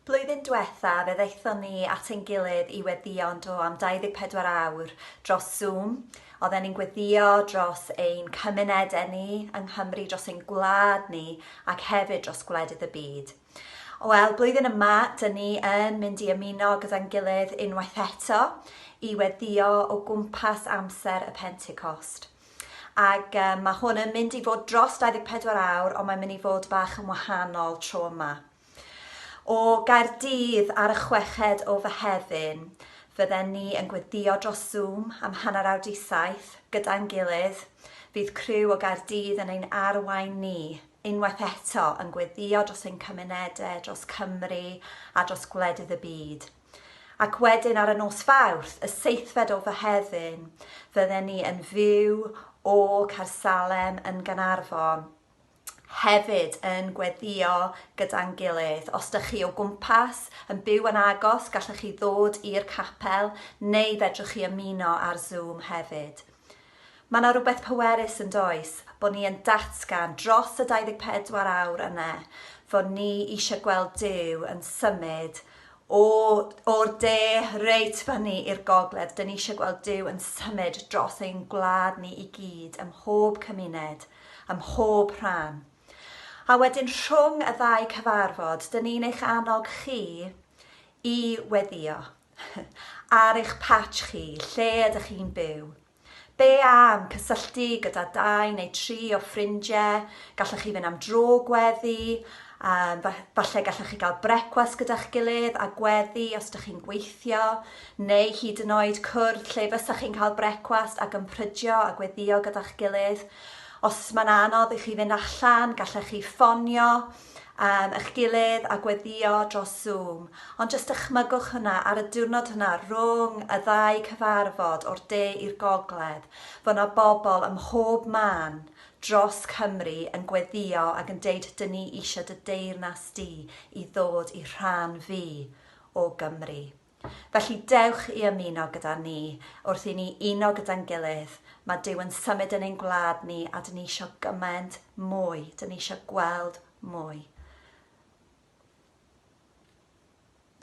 Blwyddyn dwetha fe ddaethon ni at ein gilydd i weddïo yn do am 24 awr dros Zoom. Oedden ni'n gweddïo dros ein cymunedau ni yng Nghymru, dros ein gwlad ni ac hefyd dros gwledydd y byd. Wel, blwyddyn yma, dyn ni yn mynd i ymuno gyda'n gilydd unwaith eto i weddïo o gwmpas amser y Pentecost. Ac um, mae hwn yn mynd i fod dros 24 awr, ond mae'n mynd i fod bach yn wahanol tro yma. O Gaerdydd ar y chweched o Fehefin, fydden ni yn gweddïo dros Zoom am hanner awr 'di saith, gyda'n gilydd. Fydd criw o Gaerdydd yn ein arwain ni, unwaith eto, yn gweddïo dros ein cymunedau, dros Cymru a dros gwledydd y byd. Ac wedyn ar y nos Fawrth, y seithfed o Fehefin, fydden ni yn fyw o Caersalem yn Gaernarfon, hefyd yn gweddïo gyda'n gilydd. Os dych chi o gwmpas, yn byw yn agos, gallech chi ddod i'r capel neu fedrwch chi ymuno ar Zoom hefyd. Mae yna rhywbeth pwerus yn does, bod ni yn datgan dros y 24 awr yna fod ni eisiau gweld Duw yn symud o, o'r de reit fyny i'r gogledd. Dyn ni eisiau gweld Duw yn symud dros ein gwlad ni i gyd ym mhob cymuned. ym mhob rhan. A wedyn rhwng y ddau cyfarfod, dyn ni'n eich annog chi i weddïo ar eich patch chi, lle ydych chi'n byw. Be am cysylltu gyda dau neu tri o ffrindiau, gallwch chi fynd am dro gweddi, um, falle gallwch chi gael brecwast gyda'ch gilydd a gweddi os ydych chi'n gweithio, neu hyd yn oed cwrdd lle fysa chi'n cael brecwast ac ymprydio a gweddïo gyda'ch gilydd. Os mae'n anodd i chi fynd allan, gallech chi ffonio um, eich gilydd a gweddïo dros Zoom. Ond jyst dychmygwch hwnna ar y diwrnod hwnna rhwng y ddau cyfarfod o'r de i'r gogledd, fod yna bobl ym mhob man dros Cymru yn gweddïo ac yn deud dyn ni eisiau dy deyrnas di i ddod i rhan fi o Gymru. Felly dewch i ymuno gyda ni wrth i ni uno gyda'n gilydd. Mae Duw yn symud yn ein gwlad ni a dyn ni eisiau gymaint mwy, dyn ni eisiau gweld mwy.